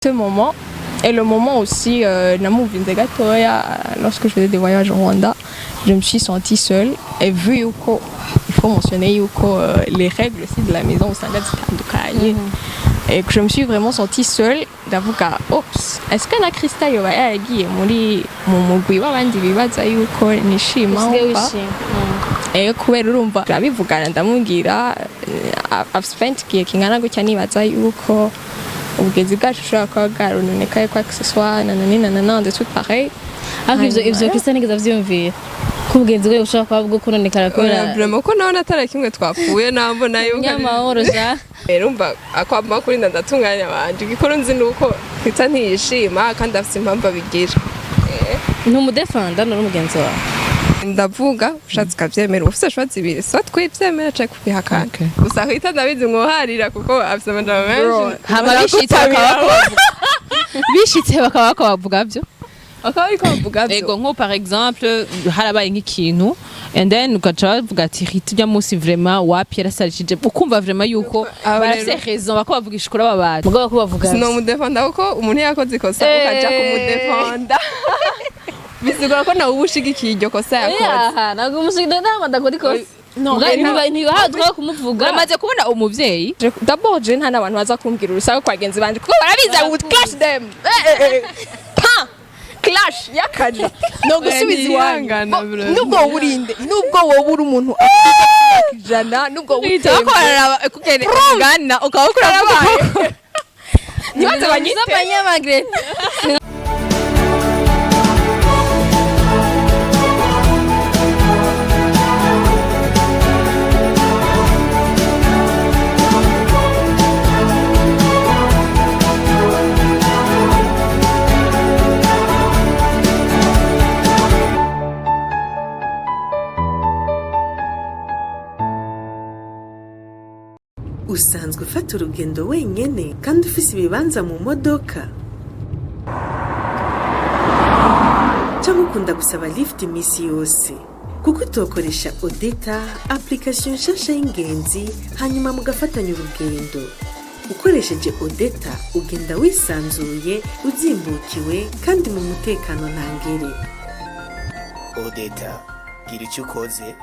Ce moment et le moment aussi namuvinze gatoya, lorsque je faisais des voyages au Rwanda, je me suis sentie seule et vu yuko il faut mentionner yuko les règles aussi de la maison usanga zitandukanye et que je me suis vraiment sentie seule, ndavuga: "Ops, est-ce que na Krista yoba yaragiye muri mu mugwi w'abandi bibaza yuko nishima?" Usigaye Wumva wishima. Kubera urumva turabivugana, ndamubwira: "I've spent igihe kingana gutya nibaza yuko ubugenzi bwacu bushobora kuba bwarononekaye, quoi que ce soit, nanani nanana, des trucs pareils." Ariko ivyo Krista nigeze avyiyumvira ko ubugenzi bwe bushobora kuba bwo kononekara kubera Vraiment ko nawe atari kimwe twapfuye, nambona yuko nyamahoro ja. Rero umva akwama kuri ndatunganya abanje. Igikuru nzi nuko Krista ntiyishima kandi afite impamvu abigira. Ntumudefanda nuri umugenzi wawe. Ndavuga, ushatse ukavyemera, uba ufise choix zibiri: so twivyemera canke kubihakana. Gusa Krista ndabizi mwoharira kuko afise amajambo menshi. Hama bishitse bakaba bavuga byo. Bakaba bariko bavuga vyo. Ego, nko par exemple harabaye nk'ikintu and then ugaca bavuga ati: "Rita ujya munsi vraiment wapi yarasarishije", ukumva vraiment yuko Abo barafise rero- raison bako bavugisha ukuri aba bantu. Mugabo ko bavuga Sinomudefanda kuko umuntu yakoze ikosa ukaja kumudefanda bisigura ko nawe uba ushigikiye iryo kosa yakoze. Yaha, ntabwo umushinga ntabwo ndakora ikosa. Ntibaha kumuvuga. Uramaze kubona umuvyeyi. D'abord je nta n'abantu baza kumbwira urusaku kwa bagenzi banje kuko barabizi I would clash them. Eh, eh, eh. Pa clash y'akazi no gusubiza iwanyu. Ntiyihangana, bro. Nubwo wowe urinde, nubwo wowe uri umuntu afite imyaka 100, nubwo wowe Bako utembe bararaba kugene ungana ukaba ukora. Ntibaze banyite. Abanyamagre. Usanzwe ufata urugendo wenyene kandi ufise ibibanza mu modoka, cyangwa ukunda gusaba lift iminsi yose? Kuko utokoresha Odeta, application nshasha y'ingenzi, hanyuma mugafatanya urugendo. Ukoresheje Odeta ugenda wisanzuye, uzimbukiwe kandi mu mutekano ntangere. Odeta, gira icyo ukoze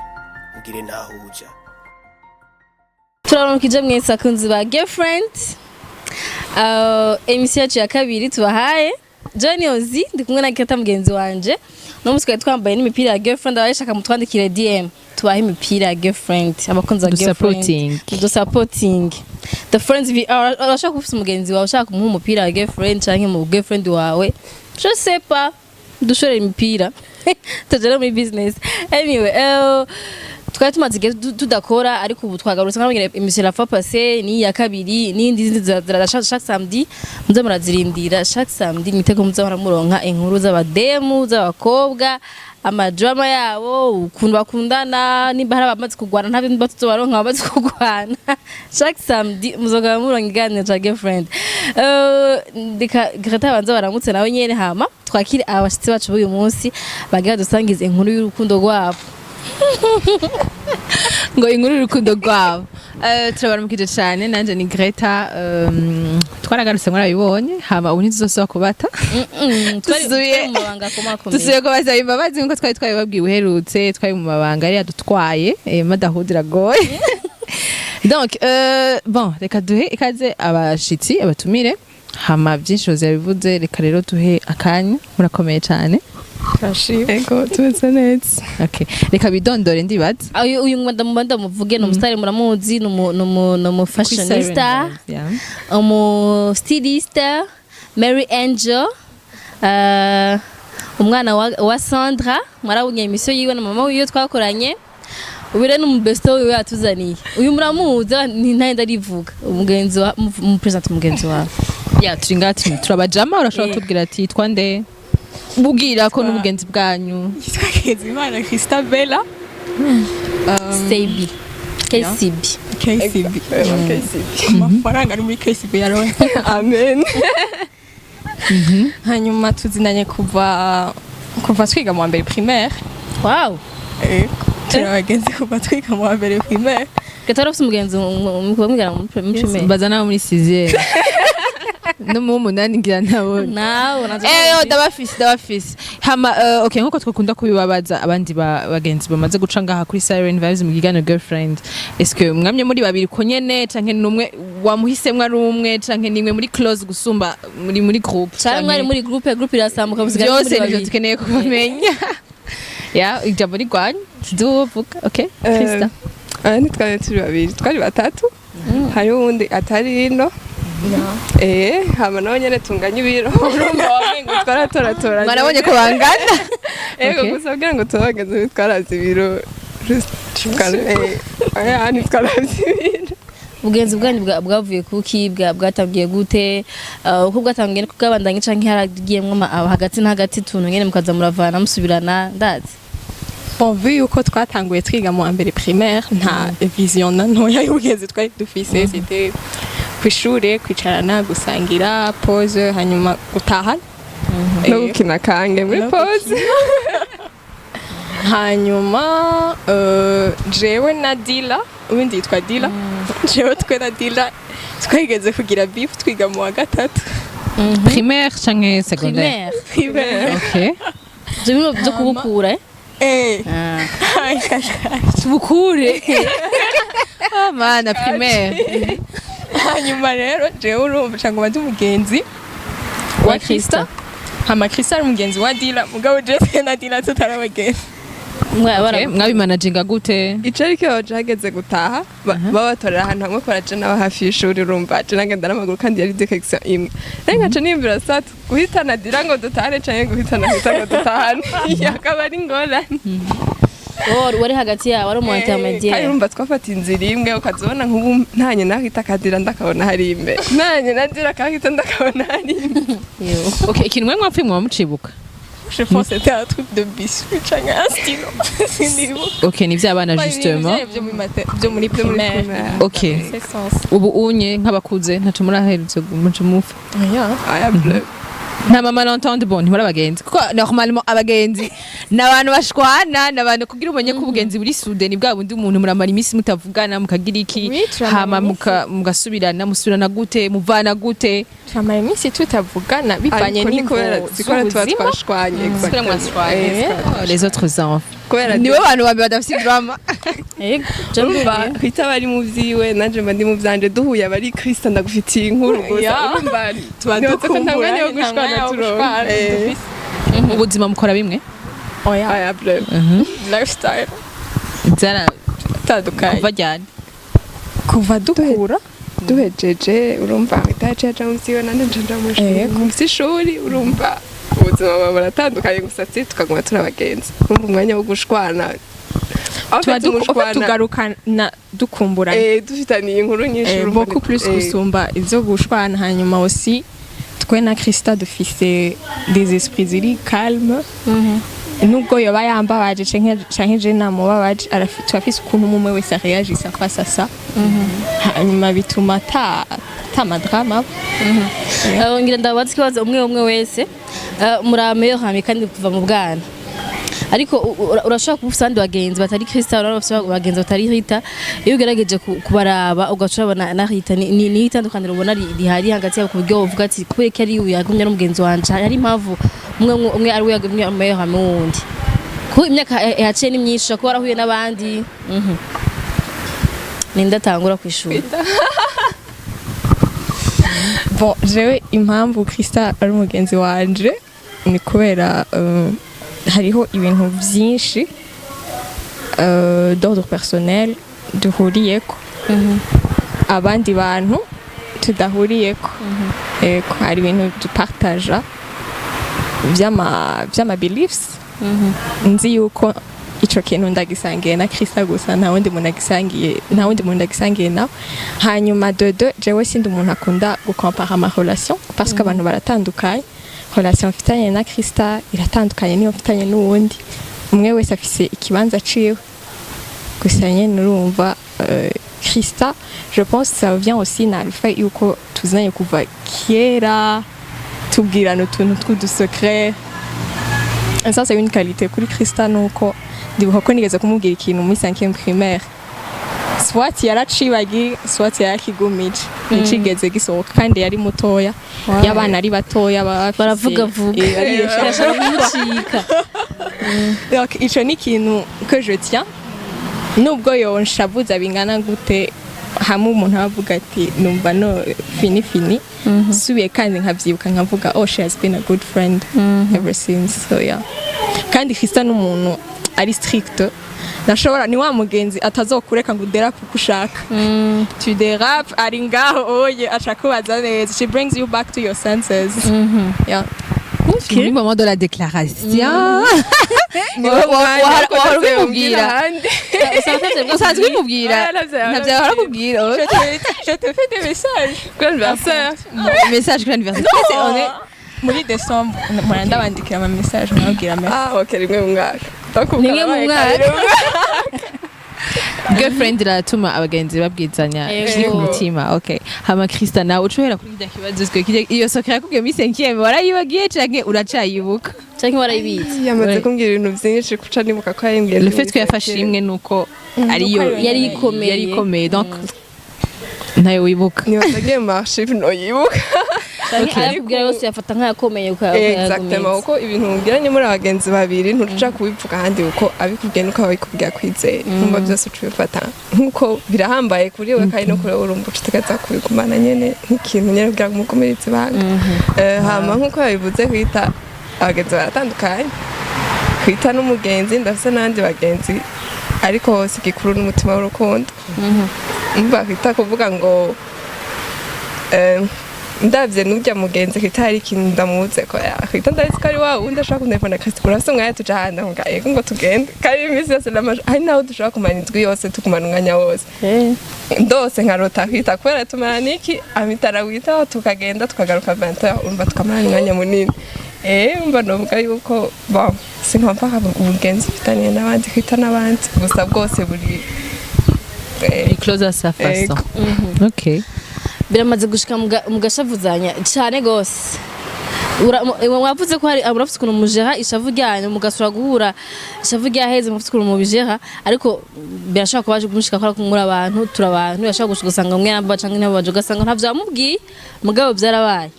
ugire ntaho uja. Turaramukije mwese akunzi ba Girlfriend, émission yacu ya kabiri tubahaye. John Ozi ndi kumwe na Greta mugenzi wanje. No munsi twari twambaye n'imipira ya Girlfriend. Abayishaka mutwandikire DM tubahe imipira ya Girlfriend, abakunzi ba Girlfriend. Supporting. Do supporting the friends we are. Urashaka kuba ufise umugenzi wawe ushaka kumuha umupira wa Girlfriend canke mu girlfriend wawe, je sais pas, dushorera imipira tugere muri business. Anyway, twari tumaze igihe tudakora ariko ubu twagarutse nk'ababwira émission la fois passée ni iya kabiri n'indi zindi ziraza chaque samedi. Muze murazirindira chaque samedi, mwitego muze muronka inkuru z'abademu, z'abakobwa, amadrama yabo, ukuntu bakundana, nimba hari abamaze kugwana, nta bindi tuzobaronka abamaze kugwana. Chaque samedi muzogaba muronka iganiro ca Girlfriend. Reka Greta banza baramutse nawe nyene, hama twakire abashitsi bacu b'uyu munsi bagira dusangize inkuru y'urukundo rwabo. Ngo inkuru y'urukundo rwabo. Turabaramukije cyane, nanjye ni Greta. Twaragarutse mwarabibonye, hama ubu ntituzosubira kubata. Twari mu mabanga akomakomeye. Dusubiye kubasaba imbabazi nkuko twari twabibabwiye uherutse, twari mu mabanga yari yadutwaye, madahudi iragoye. Donc bon, reka duhe ikaze abashitsi, abatumire, hama byinshi Rose yabivuze. Reka rero duhe akanya. Murakomeye cyane? Ego, tumeze neza. Okay, reka bidondore ndibaza. Uyu ndamuvuge, ni umusitari muramuzi, ni umu fashionista, umu styliste, Mary Angel, umwana wa Sandra. Mwarabonye émission yiwe na mama wiwe twakoranye. Ubu rero ni umubesto wiwe yatuzaniye. Uyu muramuzi, ni ntayenda arivuga umugenzi wa mu present mugenzi wawe. Ya, turi ngaha, turabajama. Urashobora kutubwira ati yitwa nde, bubwira ko n'ubugenzi bwanyu. Yitwa Kezimana Christabella. Sebi KCB. KCB. Amafaranga ari muri KCB yaronke. Amen. Hanyuma tuzinanye kuva twiga mu wa mbere primaire. Wow. Turi abagenzi kuva twiga mu wa mbere primaire. Gatari ufite umugenzi mukaba mwigana muri primaire? Mbaza nawe muri sixième. No mu munani ngira ntabona. Nawe nazo. Eh, ndabafise, ndabafise. Hama okay, nkuko twakunda kubibabaza abandi bagenzi bamaze guca ngaha kuri Siren Vibes mu kiganiro Girlfriend, est-ce que mwamye muri babiri ko nyene, canke numwe wamuhisemwe ari umwe, canke nimwe muri close gusumba muri groupe? Canke mwari muri groupe irasambuka, musigara Byose muri nivyo babiri. dukeneye kumenya. Ya, ijambo ni rwanyu, siduvuga. Okay, Krista. Aya, ntitwari turi babiri, twari batatu. Hariho uwundi atari ino. Hama nawe nyene tunganya ibiro, urumva wamengo twaratoratoranye. Mwarabonye ko bangana. Ego. Okay. Gusa kugira ngo tubageze, ntitwarazi ibiro. Oya, ntitwarazi ibiro. Ubugenzi bwanyu bwavuye kuki? Bwatangiye gute? Uko bwatangiye niko bwabandanye, canke haragiyemwo hagati na hagati tuntu nyene mukaza muravana, musubirana, ndazi? Bon, vu yuko twatanguye twiga mu wa mbere primaire, nta vision na ntoya y'ubugenzi twari dufise. C'était kw'ishure, kwicarana, gusangira, pause, hanyuma gutahana. No gukina kange muri No. pause. Hanyuma jewe na Dila, ubundi yitwa Dila, jewe twe na Dila twigeze kugira beef twiga mu wa gatatu. Primaire canke secondaire? Primaire. Primaire. Okay. Ivyo bintu vyo kubukura, eh? Eh. Ah. Tubukure. Ah, mana, primaire. Hanyuma rero jewe urumva ca ngoma ndi umugenzi wa Krista, hama Krista ari umugenzi wa Dila, mugabo jewe na Dila tutari abagenzi. Okay, mwabimanaginga gute? Ico ariko iyo hageze gutaha, babatorera ahantu hamwe, kora je naba hafi y'ishuri, urumva je nagenda n'amaguru kandi yari direction imwe. Rero nkaca niyumvira satu guhitana Dira ngo dutahane canke guhitana Hita ngo dutahane, akaba ari ingorane. Oh, wari hagati yabo, ari umu Kandi intermédiaire. urumva twafata inzira imwe, ukazibona nk'ubu ntanye nahita akadira ndakabona hari imbere, ntanye na Dira akahita ndakabona hari imbere. Yo. Okay, ikintu mwe mwapfuye mwaba mucibuka? Je pense que c'était un truc de biscuit canke un stylo, sinibuka. Okay, ni vy'abana justement. Byo muri Byo muri primaire. primaire. Okay. C'est sens. Ubu unye nk'abakuze ntaco muraherutse muco mupfa? Yeah. Aya, bleu. Nta mama l'entente? Bon, ntibari abagenzi, kuko normalement abagenzi ni abantu bashwana, ni abantu kugira umenye ko ubugenzi buri soudé ni bwa bundi umuntu muramara iminsi mutavugana, mukagira iki, Oui, turamara hama iminsi. Mugasubirana. Musubirana gute? Muvana gute? Turamara iminsi tutavugana bivanye Ariko ni n'imvo kubera sikora tuba z'ubuzima. twashwanye, exactement. Oh, les autres enfants. Kubera Nibo bantu babiri badafite drama. Yego. Urumva kwita bari mu vyiwe, nanje mba ndi mu vyanje, duhuye aba ari Krista ndagufitiye inkuru gusa. Yeah. Urumva Tuba nibaza ko nta mwanya wo dukumbura, nta gushwana mwanya wo turonka. gushwana dufise. Ubuzima mukora bimwe? Oya. Aya, bleu. Lifestyle Zara itandukanye. Kuva ryari? Kuva dukura. Duhejeje, urumva itaje aja mu vyiwe, nanje nja mu ishuri, Yego. mu vy'ishuri. Urumva ubuzima buba buratandukanye, gusa si tukaguma turi abagenzi. Urumva umwanya wo gushwana aho Tuba ufite umushwana, tugarukana dukumburanye. Dufitaniye inkuru nyinshi, urumva Beaucoup plus gusumba ivyo gushwana. Hanyuma aussi twe na Krista dufise des esprits ziri calme. Nubwo yoba yambabaje canke je namubabaje, turafise ukuntu umwe wese areagisa face à ça, hanyuma bituma ata ma drame. Ngira ndabaza ikibazo umwe umwe wese. Muri meilleur ami kandi kuva mu bwana, ariko urashobora kuba ufise abandi bagenzi batari Krista, urabona ufise abagenzi batari Rita. Iyo ugerageje kubaraba ugaca urabona na Rita, ni itandukaniro ubona rihari hagati yabo, ku buryo uvuga ati kubera ko ari uyu yagumye ari umugenzi wanje, hari impamvu umwe umwe ari we yagumye ari meilleur ami wundi, kuko imyaka yaciye ni myinshi, ushobora kuba warahuye n'abandi. Ninde atangura kwishura? Bon, jewe impamvu Krista ari umugenzi wanje ni kubera hariho ibintu vyinshi d'ordre personnel duhuriyeko, abandi bantu tudahuriyeko. Ego, hari ibintu dupartaja vy'ama beliefs, nzi yuko ico kintu ndagisangiye na Krista gusa, nta wundi muntu agisangiye, nta wundi muntu ndagisangiye nawe. Hanyuma de jewe sindi umuntu akunda gukompara ama relation, parce que abantu baratandukanye. Relation mfitanye na Krista iratandukanye niyo mfitanye n'uwundi. Umwe wese afise ikibanza ciwe. Gusa nyene urumva Krista, je pense ça vient aussi na le fait yuko tuzanye kuva kera, tubwirana utuntu tw'udu secret. Et ça, c'est une qualité kuri Krista, nuko ndibuka ko nigeze kumubwira ikintu muri 5e primaire. Soit yaracibagiye, soit yarakigumije, nticigeze gisohoka kandi yari mutoya. Iyo abana ari batoya baba bafise- Baravuga vuga. Bariyesha. Birashobora kumucika. Donc ico ni ikintu que je tiens, nubwo yonshavuza bingana gute, hamwe umuntu aba avuga ati numva no fini fini, subiye kandi nkavyibuka nkavuga: "Oh, she has been a good friend ever since." So yeah, kandi Krista n'umuntu ari strict, nashobora ni wa mugenzi atazokureka ngo udérape uko ushaka. Tu dérapes, ari ngaho oye aca kubaza neza. She brings you back to your senses, yeah. Muri moment de la déclaration. Niwo mwanya Wahora ko wahora ntavyo ubimubwira? yobwira ahandi. Usanzwe ubimubwira? Oya, ntavyo yahora. Ntavyo yahora akubwira? Je te fais des messages. Kuri anniversaire. Message kuri anniversaire. Twese on est Muri décembre mpora ndabandikira ama message nkababwira merci. Ah ok, rimwe mu mwaka. Donc ubu Rimwe mu karabaye mwaka. kabiri mu mwaka. Girlfriend iratuma abagenzi babwizanya Yego. kiri ku mutima. Okay, hama Krista, nawe uca uhera kuri kirya kibazo twe iyo soko yakubwiye muri cinquième, warayibagiye canke uracayibuka? Canke warayibitse? Yamaze kumbwira ibintu byinshi kuca nibuka ko yayimbwiye. Le fait ko yafashe imwe nuko ariyo Yari ikomeye. Yari ikomeye, donc ntayo wibuka. Niba ndagiye mu archive noyibuka. Canke ayakubwira yose yafata nk'ayakomeye. Exactement, kuko ibintu mubwiranye muri abagenzi babiri ntuja kubivuga ahandi, kuko abikubwiye nuko aba abikubwiye akwizeye. Nkumva byose uca ubifata nkuko birahambaye kuri we, kandi no kuri we urumva uca utegereza kubigumana nyene nk'ikintu nyene kugira ngo mugumirize ibanga. Hama nkuko yabivuze, kwita abagenzi baratandukanye, kwita n'umugenzi ndafise n'abandi bagenzi, ariko hose igikuru n'umutima w'urukundo. Umva, kwita kuvuga ngo ndavye n'urya mugenzi kwita hari ikintu ndamuze ko kwita ndabizi ko ari wa wundi ashobora kuntelefona: "Kristo, urafise umwanya tuja ahandi?" Nkavuga: "Yego," ngo tugende. Kandi iminsi yose hari naho dushobora kumara indwi yose, tukumara umwanya wose, ndose nkarota kwita kubera tumara niki amitara witaho, tukagenda tukagaruka 20, urumva tukamarana umwanya munini. Umva, novuga yuko bon, sinkompara ubugenzi ufitaniye n'abandi kwita n'abandi, gusa bwose buri Close à sa façon. Okay. Biramaze gushika mugashavuzanya cane gose. Mwavuze ko hari murafise ukuntu mujera ishavu ryanyu, mugasura guhura ishavu ryaheze, mufise ukuntu mubijera, ariko birashobora kuba kumushika ko muri abantu, turi abantu, birashobora gushika ugasanga umwe yambaye canke ntabaje, ugasanga ntavyo yamubwiye, mugabo vyarabaye,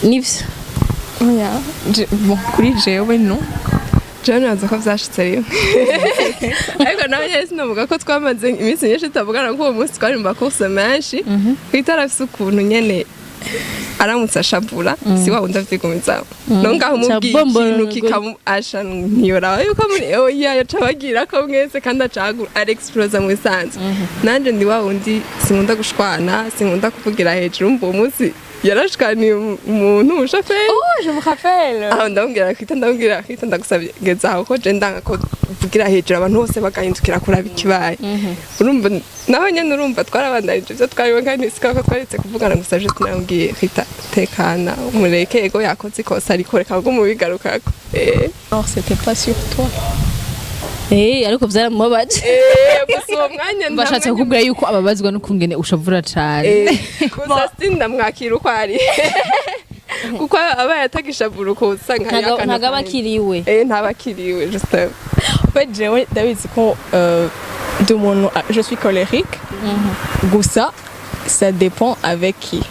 nivyo? Oya, bon, kuri jewe no. Jewe nibaza ko vyashitse rimwe, ariko nawe nyene sinovuga ko twamaze iminsi myinshi tutavugana, kuko uwo munsi twari mu ma courses menshi. Kwita arafise ukuntu nyene aramutse ashavura, si wa wundi avyigumizaho no ngaho umubwiye Ca ikintu kikamu asha, ntiyoraba yuko muri oya yaca abagira ko mwese kandi acagura arexplosa mu bisanzwe. Nanje ndi wa wundi sinkunda gushwana, sinkunda kuvugira hejuru. Umva, uwo munsi yarashwaniye umuntu, umushoferi. Oh, je me rappelle. Aho ndamubwira kwita, ndamubwira kwita: "Ndagusabye, geza aho, ko je ndanga ko uvugira hejuru, abantu bose bagahindukira kuraba ikibaye." Urumva naho nyene, urumva twarabandanije ivyo twariwe, kandi sika ko twaretse kuvugana, gusa je tunamubwiye kwita: "Tekana, umureke, ego yakoze ikosa, ariko reka ngo mubigarukako." Non, c'était pas sur toi. Ariko vyaramubabaje. Gusa uwo mwanya nta Bashatse mwanya. kukubwira yuko ababazwa n'ukungene ushavura cane. Gusa sindamwakira uko ari, kuko aba yatagishavura uko usanga hariyo akantu Ntago aba kanini. akiriwe. Ntaba akiriwe juste. En fait, jewe ndabizi ko de mon je suis colérique. Gusa, ça dépend avec qui.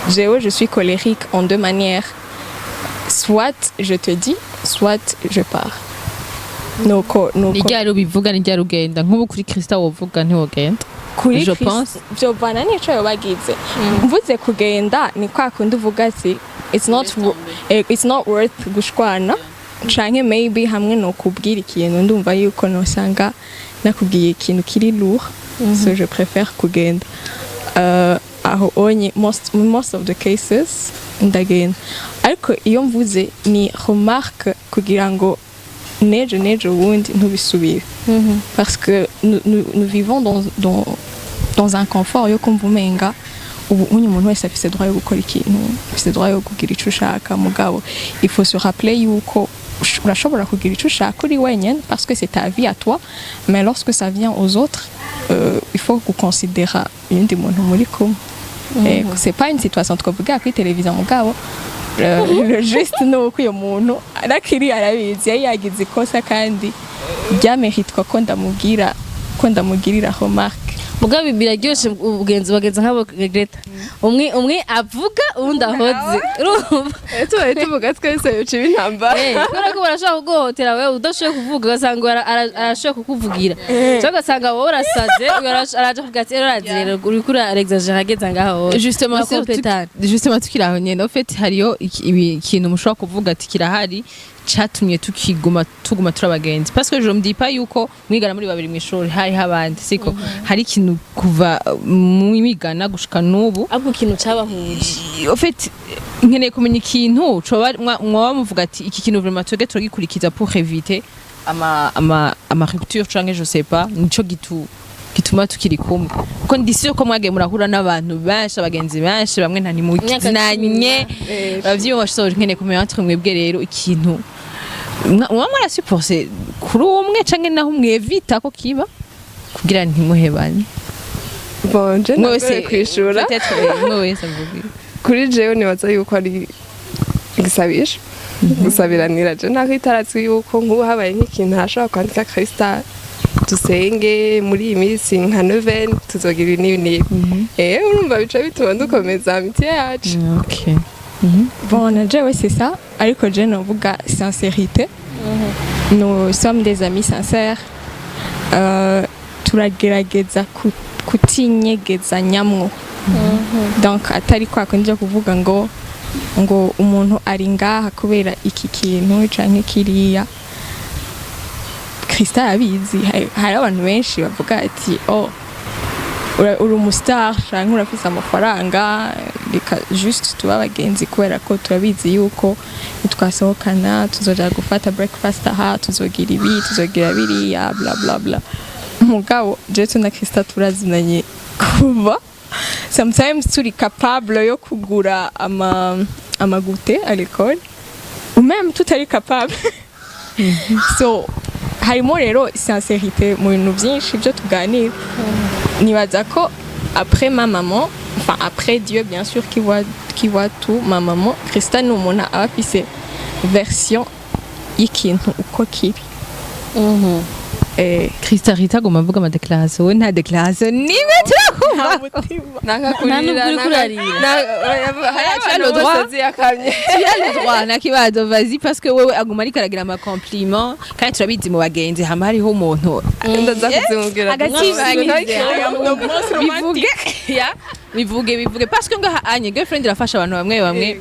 Jewe, je suis colérique en deux manières. Soit je te dis, soit je pars. Nuko Ni ryari ubivuga, ni ryari ugenda? Nk'ubu kuri Krista wovuga, ntiwogenda? Kuri Je Chris- pense. Vyovana n'ico yobagize. Mvuze kugenda ni kwa kundi uvuga ati it's not worth gushwana, canke maybe hamwe no kubwira ikintu ndumva yuko nosanga nakubwiye ikintu kiri lourd, so je préfère kugenda. Aho onye most of the cases ndagenda, ariko iyo mvuze ni remarque kugira ngo nejo nejo wundi ntubisubire, parce que nous vivons dans un confort yo kumva umenga ubu unye umuntu wese afise droit yo gukora ikintu, afise droit yo kugira ico ushaka. Mugabo il faut se rappeler yuko urashobora kugira ico ushaka uri wenyene parce que c'est ta vie à toi, mais lorsque ça vient aux autres, il faut guconsidéra uyundi muntu muri kumwe. C'est pas une situation twavuga kuri televiziyo, mugabo le juste ni uko uyo muntu arakiri arabizi yari yagize ikosa kandi byameritwa ko ndamubwira. ko ndamugirira remarque. Mugabo biraryoshe ubugenzi, bagenzi nk'abo Greta, umwe umwe avuga, uwundi ahoze, urumva? Tubaye tuvuga twese bica intambara. Kubera ko barashobora kuguhohotera wewe udashoboye kuvuga, ugasanga arashoboye kukuvugira, cyangwa ugasanga wowe urasaze, uyu araje kuvuga ati: "Rero urazi rero uriko urexagera ageze ngaho wowe." Justement, Urakompetana. Justement, tukiri aho nyene, en fait hariyo ikintu mushobora kuvuga ati kirahari catumye tukiguma tuguma turi abagenzi, parce que je me dis pas yuko mwigana muri babiri mw'ishuri, hariho abandi, siko? Hari ikintu kuva mwigana gushika n'ubu Ahubwo ikintu cabahuje. En fait nkeneye kumenya ikintu coba mwaba muvuga ati iki kintu vraiment twebwe turagikurikiza pour éviter ama rupture canke je sais pas, nico gituma tukiri kumwe, kuko ndi sûr ko mwagiye murahura n'abantu benshi, abagenzi benshi, bamwe nta Imyaka ntimuzinanye, bavyiyumva. So nkeneye kumenya entre mwebwe rero ikintu muba mwarasupporse kuri umwe canke naho mwevita ko kiba kugira ntimuhebane. Bon, je Umwe nagore kwishura. Peut-être, umwe wese avuge. Kuri jewe nibaza yuko ari igisabisho, gusabiranira. Je naho itaratsi yuko nk'ubu habaye nk'ikintu arashobora kwandika: "Krista, dusenge muri iyi minsi nka neuvaine, tuzogira ibi n'ibi n'ibi." Urumva bica bituma dukomeza amitié yacu. Okay. Bon, na jewe c'est ça, ariko je novuga sincérité. Nous sommes des amis sincères. Turagerageza kutinyegezanyamwo, donc atari kwa kundi byo kuvuga ngo umuntu ari ngaha kubera iki kintu canke kiriya. Krista arabizi, hari abantu benshi bavuga ati: "Oh, uri umustar canke urafise amafaranga, reka juste tuba abagenzi kubera ko turabizi yuko nitwasohokana tuzoja gufata breakfast aha, tuzogira ibi, tuzogira biriya, bla bla bla." Mugabo jewe na Krista turazinanye kuva sometimes turi capable yo kugura ama goûter à l'école ou même tutari capable. So harimo rero sincérité mu bintu byinshi byo tuganira. Nibaza ko après ma maman, enfin après Dieu bien sûr qui voit tout, ma maman, Christa ni umuntu aba afise version y'ikintu uko kiri. Krista, Rita agomba avuga ama déclaration, we nta déclaration nimwe turakumva. Nanga Nta nubwo kurira. uriko urarira. Hari Tu as le abantu droit. bose ziyakamye. Tu as le droit, nta kibazo, vas-y, parce que wewe aguma ariko aragira ama compliment, kandi turabizi mu bagenzi hama hariho umuntu Ndaza kuzimubwira. Bivuge ya, bivuge, bivuge, parce que ngaha anye girlfriend irafasha abantu bamwe bamwe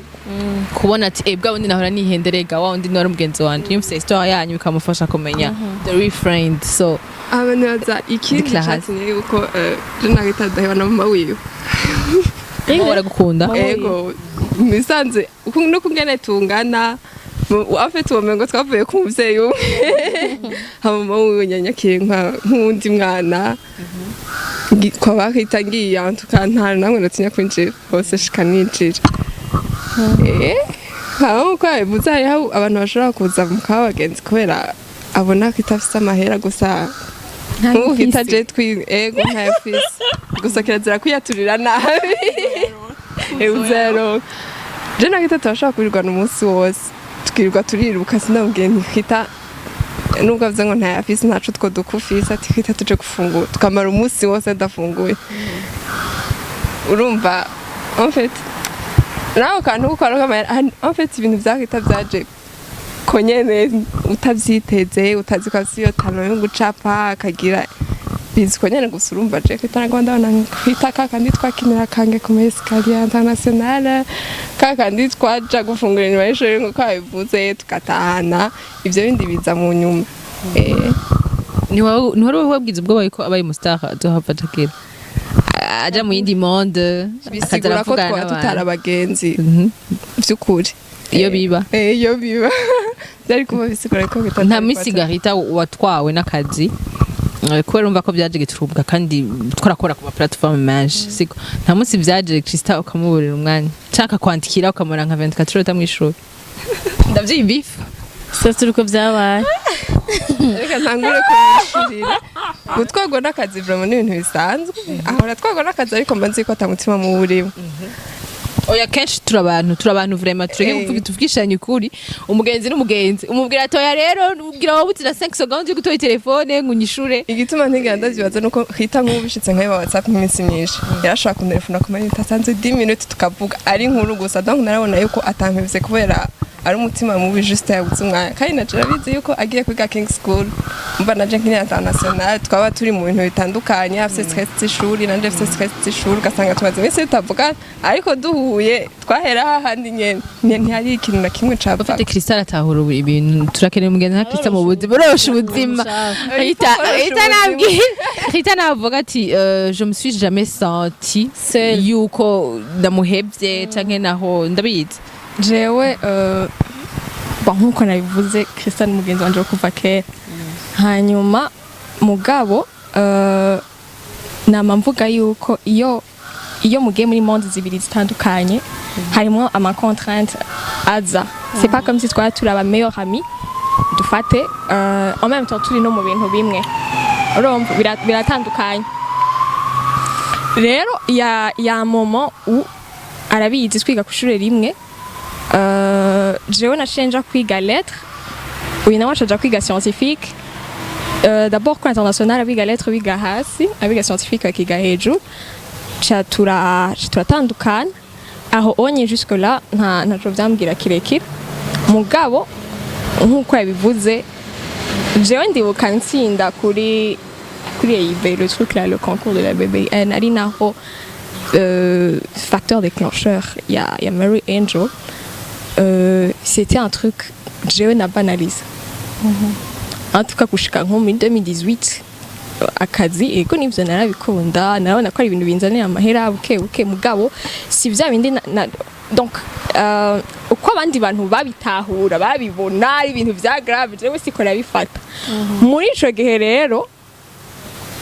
kubona ati: "Eh, bwa wundi nahora nihenderega, wa wundi nari umugenzi wanje." Yumvise histoire yanyu bikamufasha kumenya the real friend, so Aba nibaza ikindi Déclaration. catumye yuko je na Rita adaheba na mama wiwe. Wowe baragukunda. Ego, misanze no kungene tungana, afite uwo mengo twavuye ku muvyeyi umwe, hama mama wiwe nyanyakiye nk'uwundi mwana. Kwa bakita ngiye antuka nta namwe natinya kwinjira hose, shika ninjira. Hama uko yabivuze, hariho abantu bashobora kuza mukaba abagenzi kubera abona ko itafise amahera gusa, nk'ubu kita je twi ego ntayafise gusa, kirazira kwiyaturira nabi zero. Je na Kita turashobora kurirwana umunsi wose, tukirirwa turiruka. Sinamubwiye nti: "Kita," nubwo avuze ngo ntayafise, ntaco two dukufise, ati: "Kita, tuje gufungura," tukamara umunsi wose adafunguye. Urumva, en fait nawe kantu kuko en fait ibintu vya Kita vyaje ko nyene utavyiteze, utazi ko afise iyo talent yo gucapa, akagira bizi ko nyene gusa. Urumva je Kita nagomba ndabona kwita ka kandi twakinira kange ku escalier international, ka kandi twaja gufungura inyuma y'ishuri nkuko babivuze, tugatahana. Ivyo bindi biza mu nyuma. Ntiwari wabwize ubwoba yuko abaye umustar azohava ajagira aja mu yindi monde, akaza Bisigura ko aravugana twaba tutari n'abantu? abagenzi vy'ukuri. Iyo biba. Iyo biba byari kuba bisigura ko bitari. Nta misigarita watwawe n'akazi, kubera urumva ko byaje giturubwa kandi twarakora ku ma plateforme menshi, siko? Nta munsi byaje Krista ukamuburira umwanya nshaka kwandikira, ukamara nka 24 heures utamwishura? Ndavyimbifa. Sasa uko byabaye. Reka ntangure kumwishurira. Gutwarwa n'akazi vraiment ni ibintu bisanzwe, ahora atwarwa n'akazi, ariko mba nzi ko atamutima muwurimo. Oya, kenshi turi abantu vraiment, tureke kuvuga, tuvugishanye ukuri. Umugenzi n'umugenzi umubwira ati: "Oya rero, ubwira wowe uti na 5 secondes yo gutora telefone ngo unyishure." Igituma ntigera ndavyibaza nuko hita nk'ubu bishitse nk'ayo WhatsApp nk'iminsi myinshi, yarashobora kuntelefona ku mayinite asanzwe 10 minutes tukavuga ari inkuru gusa. Donc narabona yuko atampevye kubera ari umutima mubi, juste yabuze umwanya. Kandi naje arabizi yuko agiye kwiga King School, mba naje nkiri international, twaba turi mu bintu bitandukanye, afise stress z'ishuri, nanje afise stress z'ishuri, ugasanga tumaze iminsi tutavugana, ariko duhuye twahera hahandi nyene. Ntihari ikintu na kimwe capfa. Ufite Crystal atahura ubu ibintu. Turakeneye umugenzi nka Crystal mu buzima, urosha ubuzima. Rita, Rita nabwira, Rita navuga ati je me suis jamais senti Seule. yuko ndamuhevye canke naho ndabizi. Jewe bon, nkuko nabivuze, Christian ni mugenzi wanje wo kuva kera. Hanyuma mugabo nama mvuga yuko iyo mugiye muri monde zibiri zitandukanye, harimo ama contraintes aza. C'est pas comme si twari turi aba meilleurs amis, dufate en même temps turi no mu bintu bimwe. Urumva biratandukanye. Rero ya moment où arabizi twiga ku ishure rimwe, jewe naciye nja kwiga lettres, uyu nawe acaja kwiga scientifique. D'abord kuri international abiga lettres biga hasi, abiga scientifique bakiga hejuru. Ca turatandukana aho onye. Jusque là ntaco vyambwira kirekire. Mugabo nkuko yabivuze, jewe ndibuka ntsinda kuri EIB, le truc là, le concours de la BBN, ari naho facteur déclencheur ya Mary Angel. C'était un truc jewe na banalise en tout cas gushika nko muri 2018. Akazi, ego nivyo, narabikunda, narabona ko ari ibintu binzanira amahera buke buke, mugabo si vya bindi donc uko abandi bantu babitahura, babibona ari ibintu vya grave, jewe siko nabifata muri ico gihe. Rero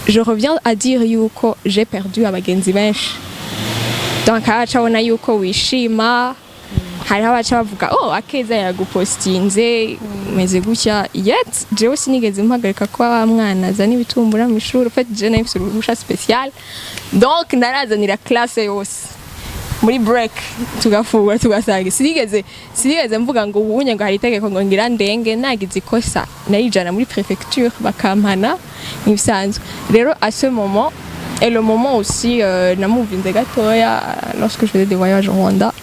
je reviens à dire yuko j'ai perdu abagenzi benshi. Donc abaca abona yuko wishima, hariho abaca bavuga: "Oh, Akeza yagupostinze umeze gutya." Yet jewe sinigeze mpagarika kuba wa mwana azana ibitumbura mu ishuri. En fait, je nari mfise uruhusha spécial, donc narazanira classe yose muri break, tugafungura, tugasanga. Sinigeze mvuga ngo ubunye ngo hari itegeko ngo ngira ndenge. Nagize ikosa narijana muri préfecture bakampana nk'ibisanzwe. Rero à ce moment et le moment aussi namuvinze gatoya, lorsque je faisais des voyages au Rwanda,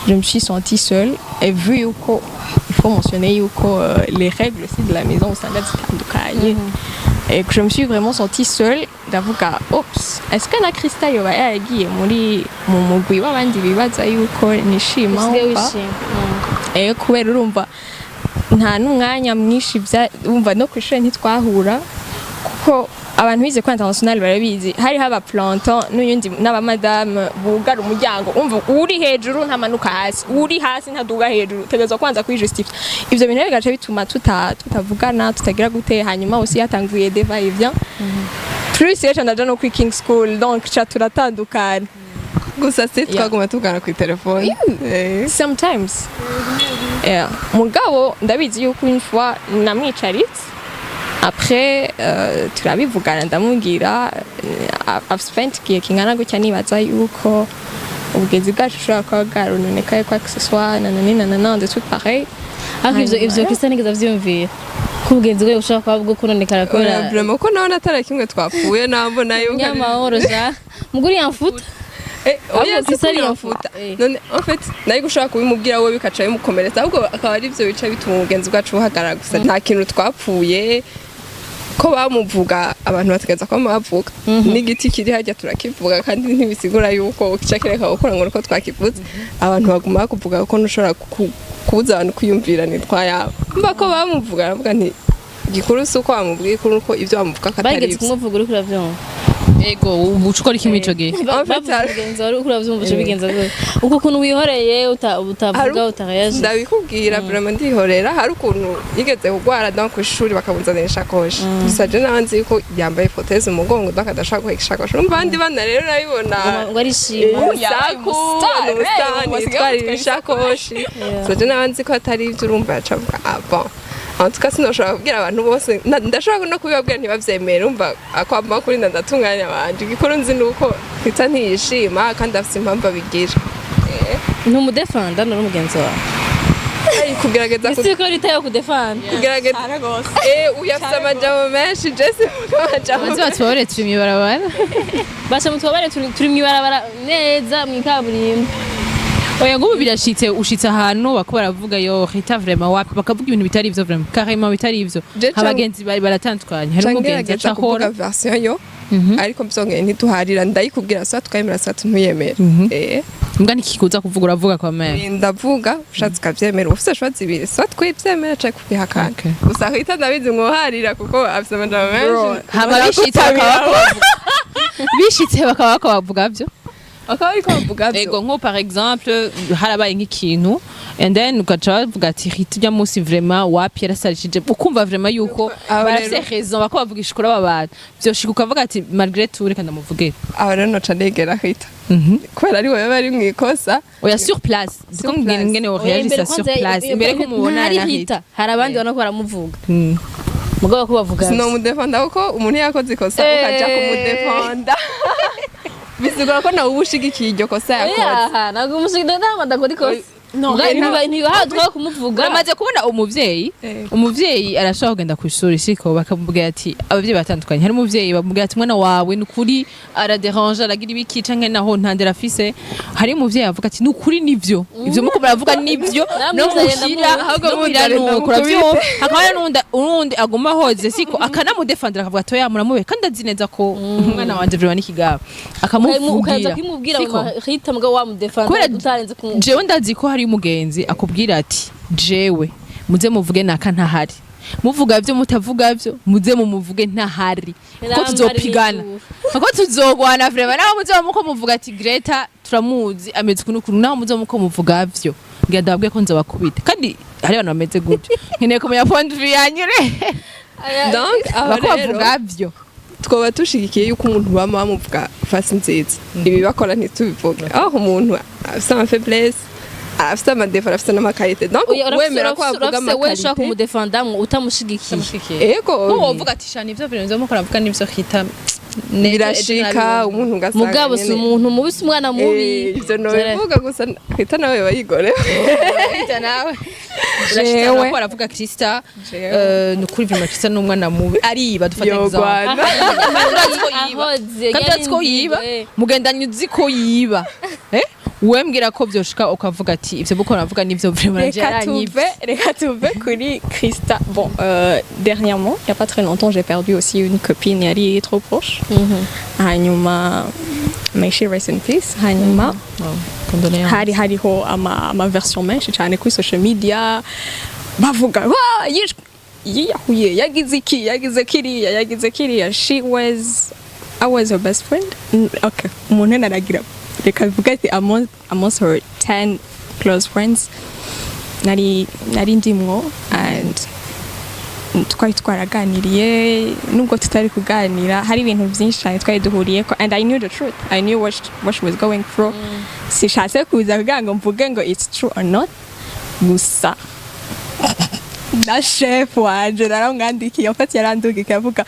je me suis sentie seule. Et vu yuko il faut mentionner yuko les règles aussi de la maison usanga zitandukanye, et que je me suis vraiment sentie seule, ndavuga: "Ops, est-ce que na Krista yoba yaragiye muri mu mugwi w'abandi bibaza yuko nishima?" Usigaye Wumva? wishima. Kubera urumva nta n'umwanya mwinshi wumva no ku ishuri ntitwahura, kuko abantu bize kuri international barabizi, hariho aba planton n'uyundi n'abamadame bugara umuryango. Umva, uri hejuru ntamanuka hasi, uri hasi ntaduga hejuru, utegerezwa kwanza kwijustifia. Ivyo bintu rero bigaca bituma tutavugana, tutagira gute. Hanyuma aussi yatanguye des va et vient, plus yejo ndaja no kuri King School, donc ca turatandukana. Gusa si twaguma tuvugana kuri telefone. Sometimes, yeah. Mugabo ndabizi yuko une fois namwicaritse, après turabivugana, ndamubwira: "I've spent igihe kingana gutya nibaza yuko ubugenzi bwacu bushobora kuba bwarononekaye, quoi que ce soit, nanani nanana, des trucs pareils." Ariko ivyo Christian nigeze avyiyumvira ko ubugenzi bwe bushobora kuba bwo kononekara kubera Oya, vraiment ko nawe atari kimwe twapfuye, nambona yuko nyamahoro ja muguri yamfuta. Oya, Ahubwo si Christian yamfuta. yamfuta. None en fait nari gushobora kubimubwira wowe bikaca bimukomeretsa, ahubwo akaba ari byo bica bituma ubugenzi bwacu buhagarara. Gusa nta kintu twapfuye. Ko bamuvuga, abantu bategereza ko bamuvuga, n'igiti kiri hajya turakivuga, kandi ntibisigura yuko kica kireka gukora ngo nuko twakivuze. Abantu baguma bakuvuga ko ntushobora kubuza abantu kwiyumvira nitwa yabo. Mba ko bamuvuga, aravuga nti gikuru si uko bamubwiye, ikuru nuko ibyo bamuvuga ko atari Bageze ibyo. kumuvuga, uriko uravyumva? Ego, ubu uca ukora iki muri ico gihe? En fait, Bavuze umugenzi wawe, uriko uravyumva, uca ubigenza gute uko ukuntu wihoreye utavuga, utareagisse? Ndabikubwira, vraiment ndihorera. Hari ukuntu yigeze kugwara, donc ku ishuri bakamuzanira ishakoshi, gusa je nawe nzi ko yambaye prothèse mu mugongo, donc adashobora guheka ishakoshi. Urumva abandi bana rero urabibona ngo arishima. Yabaye urusaku umustar, umusitani basigaye yitwarira bamutwara ishakoshi. Gusa je nawe nzi ko atari ibyo. Urumva yaca avuga: "Ah bon." En tout cas sinashobora kubwira abantu bose, ndashobora no kubibabwira ntibavyemere. Urumva akwama kuri ndatunganya abanje. Igikuru nzi ni uko Rita ntiyishima kandi afise impamvu abigira. Ntumudefanda nuri umugenzi wawe. Ari kugerageza Isi ko ritayo kudefanda. Kugerageza, uyu afite amajambo menshi, Jesse avuga amajambo. Baze batubabare, turi mw'ibarabara. Basha mutubabare, turi mw'ibarabara neza mw'ikaburimbo. Oya, ngubu birashitse, ushitse ahantu bako baravuga yo Rita vraiment wapi, bakavuga ibintu bitari ivyo, vraiment carrément bitari ivyo. Je Abagenzi bari baratandukanye, hari Canke umugenzi ngerageza aca kuvuga ahora version yo, ariko byongeye ntituharira, ndayikubwira soit tukayemera soit ntuyemere. Mbwa ntikikuza kuvuga, uravuga kwa mère. Ndavuga, ushatse ukavyemera. Uba ufise choix zibiri, soit kwivyemera canke kubihakana. Okay. Gusa Rita ndabizi mwoharira kuko afise amajambo menshi. Hama bishitse bakaba bako bavuga vyo. Bakaba bariko bavuga vyo. Ego, nko par exemple harabaye nk'ikintu and then ugaca bavuga ati Rita ujya munsi vraiment wapi, yarasarishije, ukumva vraiment yuko Aho barafise rero- raison, bako bavugisha ukuri aba bantu, vyoshika ukavuga ati malgré tout reka ndamuvugire. Aho rero noca negera Rita kubera ari we bari mw'ikosa. Oya, sur place. Sur Ndiko place. ngene woreagisa sur place imbere ko mubonana ntari na Rita. Rita, hari abandi ubona ko baramuvuga, mugabo ko bavuga. Sinomudefanda kuko umuntu yakoze ikosa ukaja kumudefanda bisigura ko nawe uba ushigikiye iryo kosa yakoze. Oya, ntabwo umushinga ntabwo ndakora ikosa. No, Ntibahatwaho kumuvuga. Uramaze kubona umuvyeyi, umuvyeyi arashobora kugenda ku ishuri, siko bakamubwira ati abavyeyi batandukanye, hari umuvyeyi bamubwira ati umwana wawe ni ukuri araderange, aragira ibiki canke naho ntandera afise. Hari umuvyeyi avuga ati ni ukuri nivyo, ivyo muko muravuga nivyo, no Namuzanye. muhira Ahubwo no muhira muzane. nuko Ndamukubite. uravyumva. Hakaba hari n'uwundi aguma ahoze, siko akanamudefendera, akavuga ati oya muramube kandi azi neza ko umwana wanje vraiment n'ikigabo, Ukaza akamuvugira. kwimubwira. Siko? Rita mugabo wamudefanda Kubera utarenze ku jewe ndazi ko hari umugenzi akubwira ati jewe muze muvuge naka ntahari, muvuga vyo mutavuga vyo, muze mumuvuge ntahari kuko Ntahari. tuzopigana, N'izuru. kuko tuzogwana vraiment. Naho muze muko muvuga ati Greta turamuzi ameze ukuntu ukuntu, naho muze muko muvuga vyo, ngira ndababwiye ko nzobakubita. Kandi hari abantu bameze gutyo. Nkeneye kumenya point de vue yanyu re. Donc aho bako rero bavuga vyo. Twoba dushigikiye yuko umuntu bama bamuvuga face nziza, ibi bakora ntitubivuge, aho umuntu afise ama faiblesse, afise ama défauts, afise n'ama qualités, donc Oya, wemera ko avuga urafise we ushobora ama qualités. kumudefandamwo utamushigikiye. Ego. Nko wovuga ati shana ivyo bintu vyo muko ravuga nivyo hita. Birashika umuntu ugasanga Mugabo si nyene- umuntu mubi, si umwana mubi. Ivyo nobivuga gusa Rita nawe bayigore. Rita nawe. Jewe. Ko aravuga Krista. Jewe. Ni ukuri vraiment Krista ni umwana mubi, ariba, dufate exemple. Yogwana. Kandi urazi ko yiba. Ahoze. Kandi urazi ko yiba, mugendanye uzi ko yiba, wewe mbwira ko vyoshika ukavuga ati ivyo buko navuga nivyo vraiment. Reka yaranyivye. tuve kuri Krista. Bon, dernièrement, il n'y a pas très longtemps, j'ai perdu aussi une copine, yari trop proche. Hanyuma, may she rest in peace. Hanyuma, hari hariho ama version menshi cyane kuri social media bavuga "Wa, yiyahuye, yagize iki, yagize kiriya, yagize kiriya." She was, I was her best friend. Okay, umuntu naragira reka bivuge ati amongst her 10 close friends nari ndimwo, and twari twaraganiriye, nubwo tutari kuganira hari ibintu byinshi cyane twari duhuriyeko, and I knew the truth, I knew what she was going through. Sishatse kuza kugira ngo mvuge ngo it's true or not, gusa na chef wanje naramwandikiye, afite yarandugiye avuga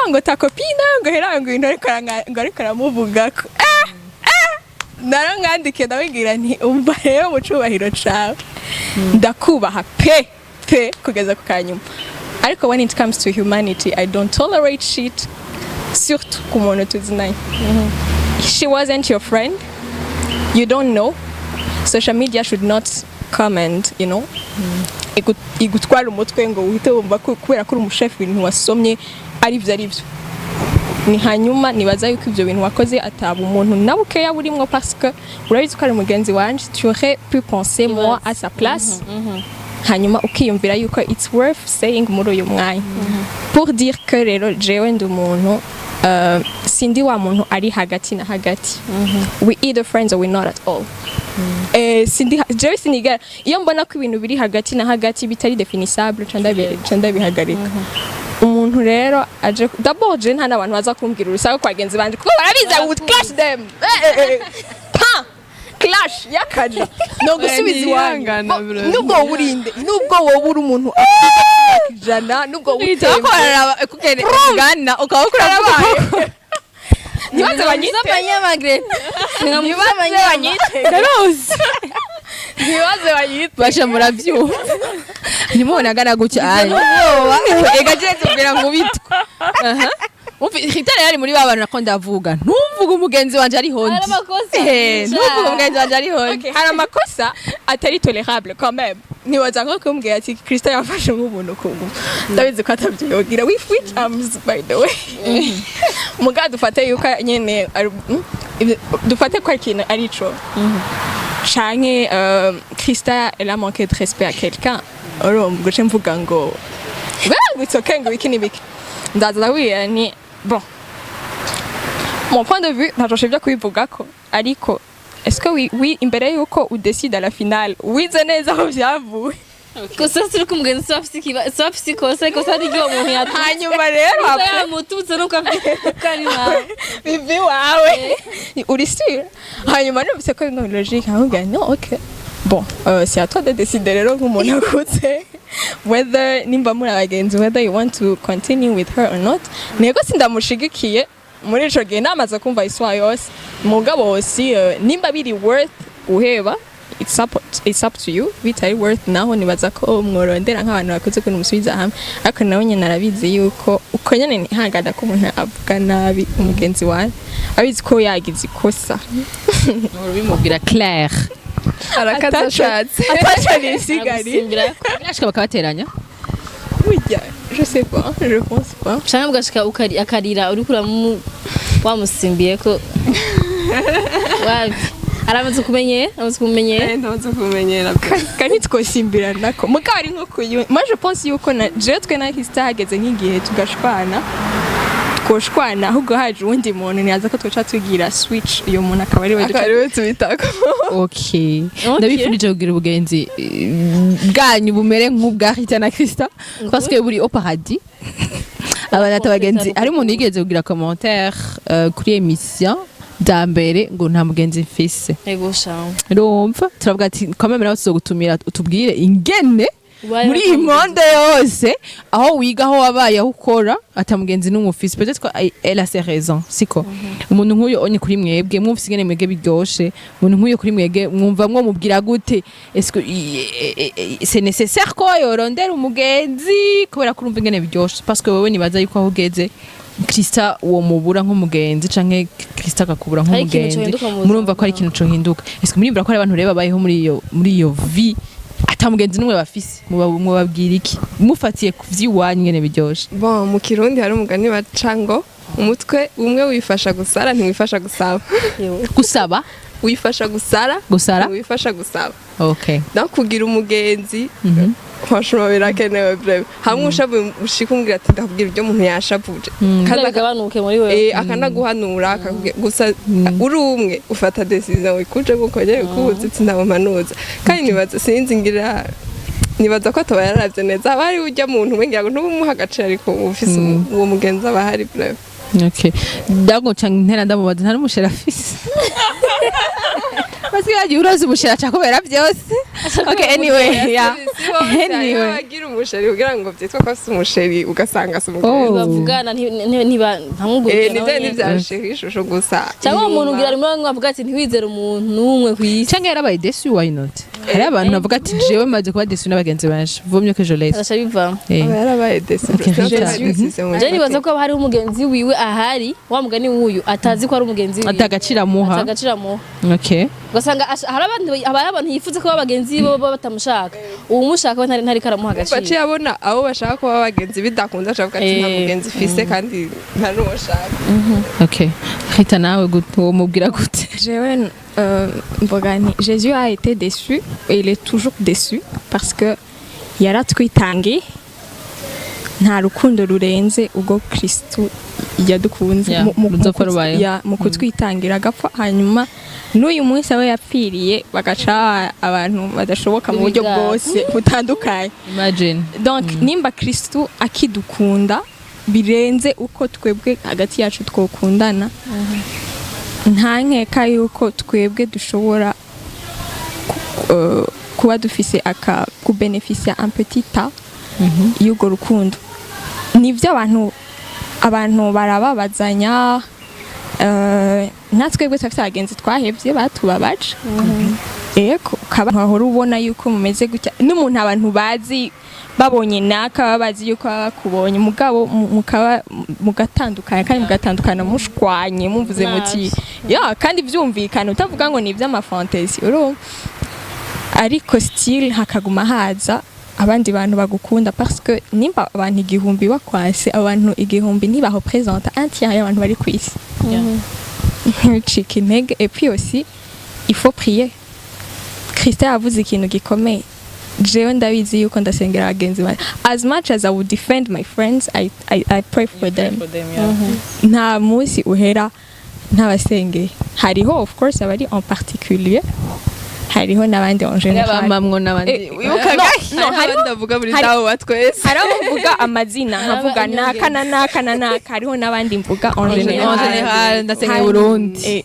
ngo ta copine ngo hera ngo ibintu ariko ngo ariko aramuvuga ko naramwandikiye, ndabibwira nti umva rero, mu cubahiro cawe ndakubaha pe pe kugeza ku kanyuma, ariko when it comes to humanity I don't tolerate shit, surtout ku muntu tuzinanye. She wasn't your friend, you don't know. Social media should not come and igutwara umutwe ngo uhite wumva ko kubera ko uri umushefu ibintu wasomye ari byo ari byo. Ni hanyuma nibaza yuko ibyo bintu wakoze ataba umuntu na bukeya burimwo, parce que urabizi ko ari mugenzi wanje, tu aurais pu penser moi à sa place, hanyuma ukiyumvira yuko it's worth saying muri uyu mwanya. Pour dire que rero jewe ndi umuntu, sindi wa muntu ari hagati na hagati. We either friends or we not at all. Sindi jewe sinigera, iyo mbona ko ibintu biri hagati na hagati bitari définissable, ca ndabihagarika. Umuntu rero aje, d'abord je nta n'abantu baza kumbwira urusaku kwa bagenzi banje kuko barabizi I would clash them. Pa clash yakaje no gusubiza iwanyu. Ntihangana, bro. Nubwo wowe urinde, nubwo wowe uri umuntu afite imyaka 100, nubwo wowe Uhita bakorera kugene ugana ukaba ukora. Ntibaze banyite. Abanyamagre. Ntibaze banyite. Ndaruzi. Ntibaze bayite. Basha, muravyumva, ntimubona agana gutya ega je tubwira ngo bitwa. Aha. Umva, Rita rero ari muri ba bantu nako ndavuga, ntumvuge umugenzi wanje ari hondi. Hari amakosa. Ntumvuge umugenzi wanje ari hondi. Okay, hari amakosa atari tolérable quand même. Ntibaza nko kumbwira ati Krista yafashe nk'ubuntu ku ngufu, ndabizi ko atabyiyogira with which arms, by the way. Muga dufate yuko nyene dufate ko ari ikintu ari ico canke Krista, elle a manqué de respect à quelqu'un, urumva guce mvuga ngo well, it's okay, ngo iki n'ibiki, ndaza ndabwira ni bon, mon point de vue ntaco byo kubivugako, ariko est-ce que oui, imbere yuko udécide à la finale, wize neza aho vyavuye? Gusa siri ko umugenzi si afise si afise ikosa, ikosa ni ry'uwo muntu yatutse. Hanyuma rero Gusa après yamututse nuko afite uko ari nawe. Bivi wawe uri sûr? Hanyuma numvise ko bimwe logique, nkamubwira no, ok, bon, c'est à toi de décider rero nk'umuntu akuze whether nimba muri abagenzi, whether you want to continue with her or not. Nego sindamushigikiye muri ico gihe, namaze kumva histoire yose. Mugabo aussi nimba biri worth guheba, it's up to you. Bitari worth naho, nibaza ko mworondera nk'abantu bakoze kuntu musubiza hamwe, ariko nawe nyene arabizi yuko uko nyene ntihangana ko umuntu avuga nabi umugenzi wawe abizi ko yagize ikosa. Bimubwira clair. Arakaza ashatse. Ataco nisigari. Aragusimbira. Birashika bakabateranya? Burya je sais pas, je pense pas. Canke ugashika akarira uriko uramu wamusimbiye ko wabi aramaze kumenyera, amaze kumenyera. Ndamaze kumenyera. Kandi twosimbirana ko mugabo ari nko kuyu, moi je pense yuko na jewe twe na Krista hageze nk'igihe tugashwana, twoshwana, ahubwo haje uwundi muntu, ntiyaza ko twoca tugira switch, uyo muntu akaba ari we duca. Akaba ariwe tubitako. Okay, ndabifurije kugira ubugenzi bwanyu bumere nk'ubwa Rita na Krista, parce que buri au paradis abantu ata bagenzi. Hari umuntu yigeze kugira commentaire kuri émission bya mbere ngo nta mugenzi mfise. Ego sha. Urumva, turavuga ati quand même nawe tuzogutumira utubwire ingene Ubaye muri iyi monde yose, aho wiga, aho wabaye, aho ukora, ata mugenzi n'umwe ufise. Peut-être que elle a ses raisons, siko? Umuntu nk'uyo onye kuri mwebwe mwumvise ingene mwebwe biryoshe, umuntu nk'uyo kuri mwebwe mwumva mwomubwira gute? Est-ce que c'est nécessaire ko yorondera umugenzi kubera ko urumva ingene biryoshe? Parce que wewe nibaza yuko aho ugeze, Krista uwo mubura nk'umugenzi canke Krista akakubura Hari ikintu nk'umugenzi, cohinduka mu buzima murumva ko hari ikintu cohinduka. Est-ce que muriyumvira ko hari abantu rero babayeho muri iyo vie ata mugenzi n'umwe bafise? Mubabwira iki mufatiye ku vy'iwanyu ingene biryoshe? Bon, mu Kirundi hari umugani baca ngo umutwe umwe wifasha gusara, ntiwifasha gusaba. Gusaba? Wifasha gusara. Gusara. Ntiwifasha gusaba. Okay. No kugira umugenzi, franchement birakenewe vraiment. Hamwe ushavuye ushika umubwira ati ndakubwira ibyo umuntu yashavuje, kandi bigabanuke muri wewe. Akanaguhanura, akakubwira. Gusa uri umwe ufata décision wikuje nkuko nyene kubuze ati ndamumanuza. Kandi nibaza, sinzi, ngira nibaza ko ataba yaravye neza, haba hari urya muntu umwe, ngira ngo ntubumuha agaciro, ariko ufise uwo mugenzi aba ahari vraiment. Okay, ndago canke ntera ndamubaza, nta n'umuchéri afise? Parce que yagiye uroza umuchéri aca kubera byose. Okay, anyway, yeah. Si bose, hariho Anyway. abagira umuchéri kugira ngo vyitwe ko afise umuchéri, ugasanga si umugenzi. Oh. Bavugana ntiba ntamwugurukira. Nivyo ni vya chéri ishusho gusa. Cyangwa uwo muntu Inyuma. ugira rimwe bamwe bavuga ati ntiwizere umuntu n'umwe ku isi. Canke yarabaye déçu, why not? Hari abantu bavuga ati jewe maze kuba déçu n'abagenzi banje, vaut mieux que je laisse. Agaca bivamo. Aba yarabaye déçu. Okay, Rita. Je nibaza ko haba hariho umugenzi wiwe ahari wa mugani w'uyu atazi ko ari umugenzi wiwe. Atagaciro amuha. Atagaciro amuha. Okay. Ugasanga hari abantu yifuza kuba abagenzi bo baba batamushaka, uwumushaka we ntariko aramuha agaciro. Baciye abona abo bashaka kuba abagenzi bidakunda, ashavuga ati nta mugenzi mfise kandi nta n'uwo nshaka. Okay, Rita, nawe gute, uwo mubwira gute? Jewe mvuga nti Jésus a été déçu et il est toujours déçu parce que yaratwitangiye. Nta rukundo rurenze ubwo Kristu yadukunze Ruzopfa rubayeho. Mu kutwitangira agapfa, hanyuma n'uyu munsi abo yapfiriye bagaca abantu badashoboka mu buryo B'ibigara. bwose butandukanye. Imagine. Donc nimba Kristu akidukunda birenze uko twebwe hagati yacu twokundana, nta nkeka yuko twebwe dushobora kuba dufise aka kubénéficier un petit tas y'urwo rukundo. Nivyo, abantu barababazanya, natwe twebwe turafise abagenzi twahevye batubabaje. Ego, ukaba wahora ubona yuko mumeze gutya n'umuntu, abantu bazi babonye naka, baba bazi yuko baba bakubonye, mugabo mukaba mugatandukana, kandi mugatandukana mushwanye, muvuze muti ya, kandi vyumvikana, utavuga ngo ni ivy'ama fantaisie, urumva? Ariko still hakaguma haza abandi bantu bagukunda, parce que nimba abantu 1000 bakwase, abantu 1000 ntibarepresenta un tiers y'abantu bari kw'isi. Ntucike intege. Et puis aussi, il faut prier. Christian yavuze ikintu gikomeye. Jewe ndabizi yuko ndasengera bagenzi banje. As much as I would defend my friends, I pray for them. Nta munsi uhera ntabasengeye. Hariho, of course, abari en particulier, hariho n'abandi en général. Abamamwo n'abandi. Wibuka no, hariho hariho abandi avuga buri hari- dawe wa twese. Hari abo mvuga amazina, nkavuga naka na naka na naka. Hariho n'abandi mvuga en En général. général, ndasengeye Burundi.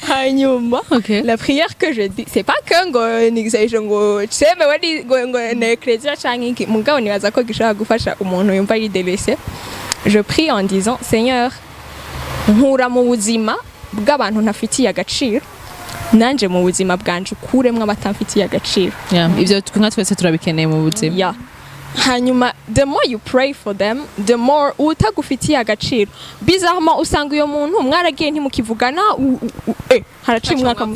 Hanyuma Okay. la prière que je dis, c'est pas que ngo nigisayisho ngo cemewe ngo ne ecclesia canke iki, mugabo nibaza ko gishobora gufasha umuntu yumva ari délaissé. Je prie en disant: "Seigneur, nkura mu buzima bw'abantu ntafitiye agaciro, nanje mu buzima bwanje ukuremwo abatamfitiye agaciro." Yeah, ivyo nka twese turabikeneye mu buzima. Yeah. Hanyuma the more you pray for them, the more utagufitiye agaciro, bizarrement usanga uyo muntu mwaragiye ntimukivugana, haraciye umwaka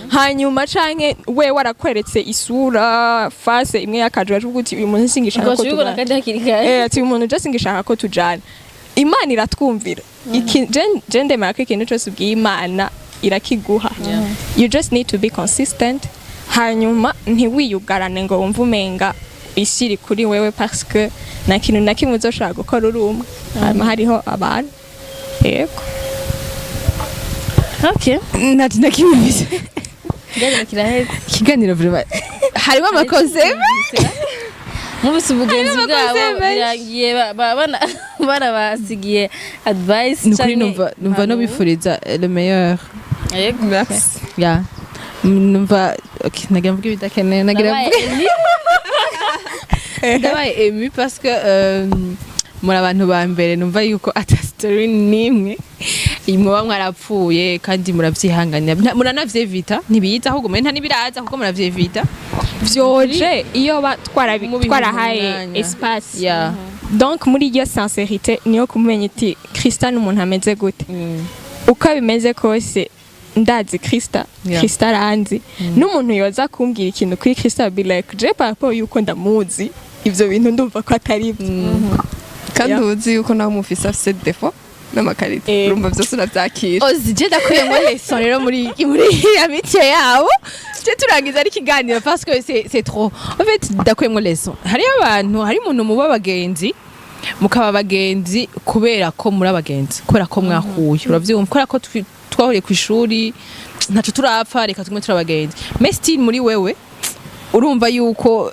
hanyuma canke we warakweretse isura face imwe y'akaje, bavuga uti: "Uyu muntu singishaka ko Ubwo ubibona tubana." kandi hakiri kare. Ati: "Uyu muntu je singishaka ko tujana." Imana iratwumvira. Je ndemera ko ikintu cyose ubwiye Imana irakiguha. You just need to be consistent. Hanyuma ntiwiyugarane ngo wumve umenga isi iri kuri wewe, parce que nta kintu na kimwe uzoshobora gukora uri umwe. Hanyuma hariho abantu, yego. Okay. Nta kintu na kimwe mbizi. Ikiganiro kiraheze. Ikiganiro vraiment harimo amakoze. Mubise ubugenzi Harimo bwabo amakoze menshi. birangiye banabasigiye advice Ni ukuri canke numva no impanuro. bifuriza le meilleur. Yego. Merci. Yeah. Numva, okay, nagira mvuge ibidakenewe, nagira Nabaye mvuge émue. Ndabaye émue parce que muri abantu ba mbere numva yuko ata story nimwe muba mwarapfuye, kandi muravyihanganira, muranavyevita, ntibiza ahubwo mwe nta n'ibiraza kuko muravyevita. Vyoje iyo Mubiha twarahaye umwanya. espace. Donc muri iyo sincérité niyo kumenya iti Krista n'umuntu ameze gute, uko bimeze kose ndazi Krista. Krista aranzi. N'umuntu yoza kumbwira ikintu kuri Krista, be like, je par rapport yuko ndamuzi, ivyo bintu ndumva ko atari byo. Kandi uzi yuko nawe umufise afise défauts n'ama qualités. Urumva byose urabyakira. Ozi, je ndakuyemo leçon rero muri amitié yabo. Je turangiza ari ikiganiro parce que c'est trop. En fait, ndakuyemo leçon. Hariyo abantu, hari umuntu muba abagenzi, mukaba abagenzi kubera ko muri abagenzi, kubera ko mwahuye, uravyumva, kubera ko twahuriye ku ishuri, ntaco turapfa, reka tumwe turi abagenzi. Mais still muri wewe urumva yuko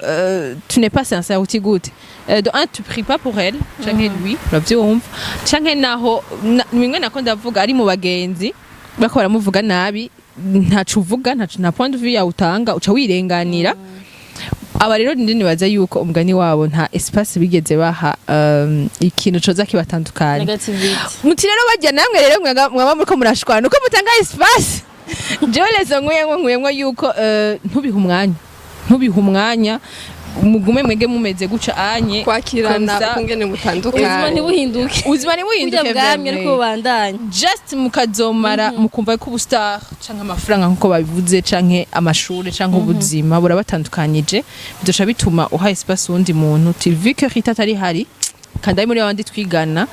tu n'es pas sincère. Uti gute? De un, tu pries pas pour elle canke lui, uravyumva, canke naho bimwe nako ndavuga, ari mu bagenzi bariko baramuvuga nabi, ntaco uvuga, ntaco, nta point de vue yawe utanga, uca wirenganira. Aba rero ndi nibaza yuko umugani wabo nta espace bigeze baha ikintu coza kibatandukanya. Negativity. Muti rero bajya namwe rero mwaba muriko murashwana uko mutanga espace. Jewe leçon nkuyemwo yuko ntubihe umwanya, ntubihe umwanya, mugume mwege mumeze guca anye. Kwakirana Comme ça- ukungene Ubuzima mutandukanye. ntibuhinduke. Ubuzima ntibuhinduke. Burya bwamye ariko bubandanye. Just mukazomara mukumva ko ubu star canke amafaranga nkuko babivuze, canke amashure, canke ubuzima burabatandukanyije, bizoca bituma uha espace uwundi muntu, uti vu que Rita atari hari kandi ari muri babandi twigana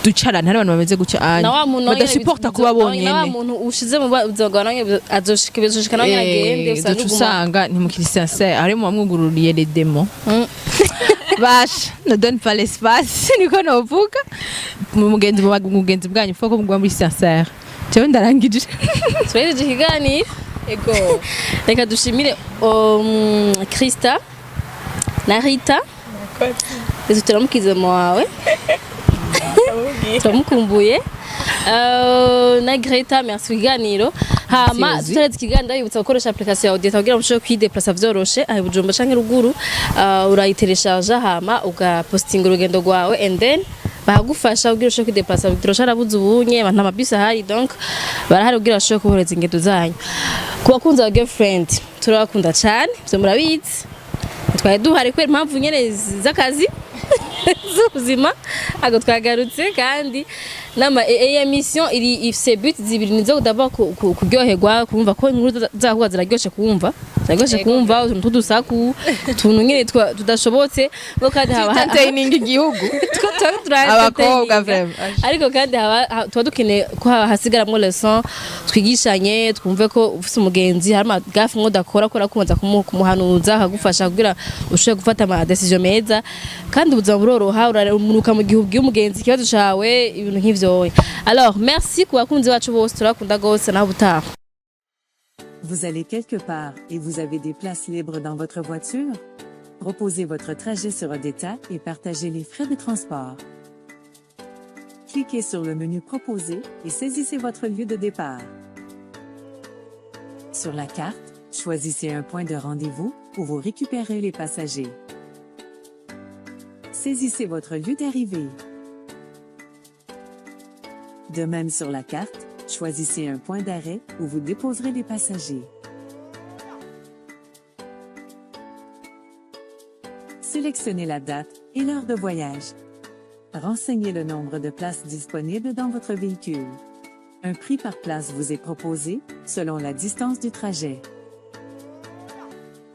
ducarana, hari abantu bameze gutya anye Na wa muntu badasuporta kuba na wa bonyene. muntu ushize mu buzima bwawe nawe azoshika, bizoshika nawe nyene agende, usanga Duca uguma usanga ntimukiri sincère, harimo bamwugururiye les démons. Basha ne donne pas l'espace, niko novuga mu mugenzi, mu mugenzi bwanyu faut ko muguma muri sincère. Jewe ndarangije. Tuhereje ikiganiro. Ego. Reka dushimire Krista na Rita. Reka turamukize mu wawe, turamukumbuye. Na Greta, merci ku kiganiro. Hama Merci. tutaretse ikiganiro, ndabibutsa gukoresha application ya Odeta kugira ngo mushobore kwideplasa vyoroshe aho i Bujumbura canke ruguru. Urayitereshaja hama ugapostinga urugendo rwawe and then Bagufasha kugira ushobore kwideplasa. Ibitoro carabuze ubunye, abantu amabisi ahari, donc barahari kugira bashobore kuborohereza ingendo zanyu. Ku bakunzi ba girlfriend, turabakunda cane, ivyo murabizi. Twari duhari kubera impamvu nyene z'akazi, z'ubuzima, ago twagarutse. Kandi nama iya mission iri ifise but zibiri: nizo d'abord kuryoherwa, kumva ko inkuru zahuwa ziraryoshe, kumva ziraryoshe, kumva utuntu tw'udusaku, utuntu nyene tudashobotse ngo kandi haba entertaining igihugu. Tuba Abakobwa, vraiment. Ariko kandi tuba dukeneye ko hasigaramwo leçon, twigishanye, twumve ko ufise umugenzi hari amagafu mwo udakora kubera kubanza kumuhanuza, akagufasha kugira ushobore gufata ama décision meza. Kandi ubuzima buroroha, uramunuka mu gihe ubwiye umugenzi ikibazo cawe, ibintu nk'ivyo. Alors merci ku bakunzi bacu bose, turakunda gose, naho ubutaha. Vous allez quelque part et vous avez des places libres dans votre voiture? Proposez votre trajet sur Odeta et partagez les frais de transport. Cliquez sur le menu Proposer et saisissez votre lieu de départ. Sur la carte, choisissez un point de rendez-vous où vous récupérez les passagers. Saisissez votre lieu d'arrivée. De même sur la carte, choisissez un point d'arrêt où vous déposerez les passagers. Sélectionnez la date et l'heure de voyage. Renseignez le nombre de places disponibles dans votre véhicule. Un prix par place vous est proposé, selon la distance du trajet.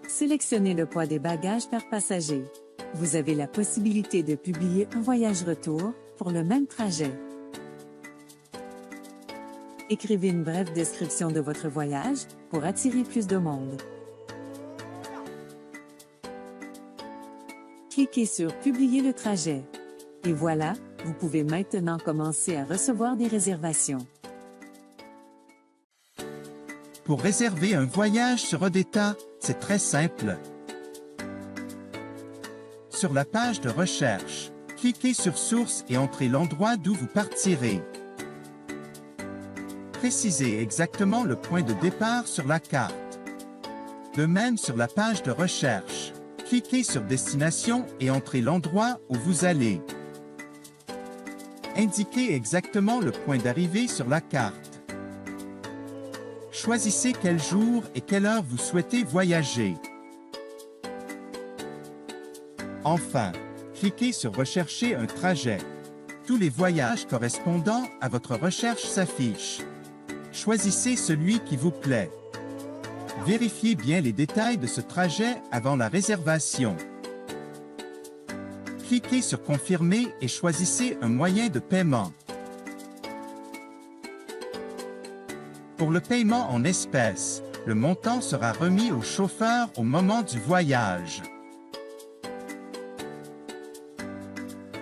Sélectionnez le poids des bagages par passager. Vous avez la possibilité de publier un voyage retour pour le même trajet. Écrivez une brève description de votre voyage pour attirer plus de monde. Cliquez sur Publier le trajet. Et voilà, vous pouvez maintenant commencer à recevoir des réservations. Pour réserver un voyage sur Odeta, c'est très simple. Sur la page de recherche, cliquez sur Source et entrez l'endroit d'où vous partirez. Précisez exactement le point de départ sur la carte. De même sur la page de recherche, cliquez sur Destination et entrez l'endroit où vous allez. Indiquez exactement le point d'arrivée sur la carte. Choisissez quel jour et quelle heure vous souhaitez voyager. Enfin, cliquez sur Rechercher un trajet. Tous les voyages correspondant à votre recherche s'affichent. Choisissez celui qui vous plaît. Vérifiez bien les détails de ce trajet avant la réservation. Cliquez sur Confirmer et choisissez un moyen de paiement. Pour le paiement en espèces, le montant sera remis au chauffeur au moment du voyage.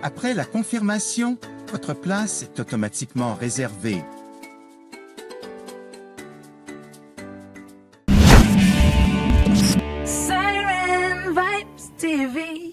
Après la confirmation, votre place est automatiquement réservée. Siren Vibes TV.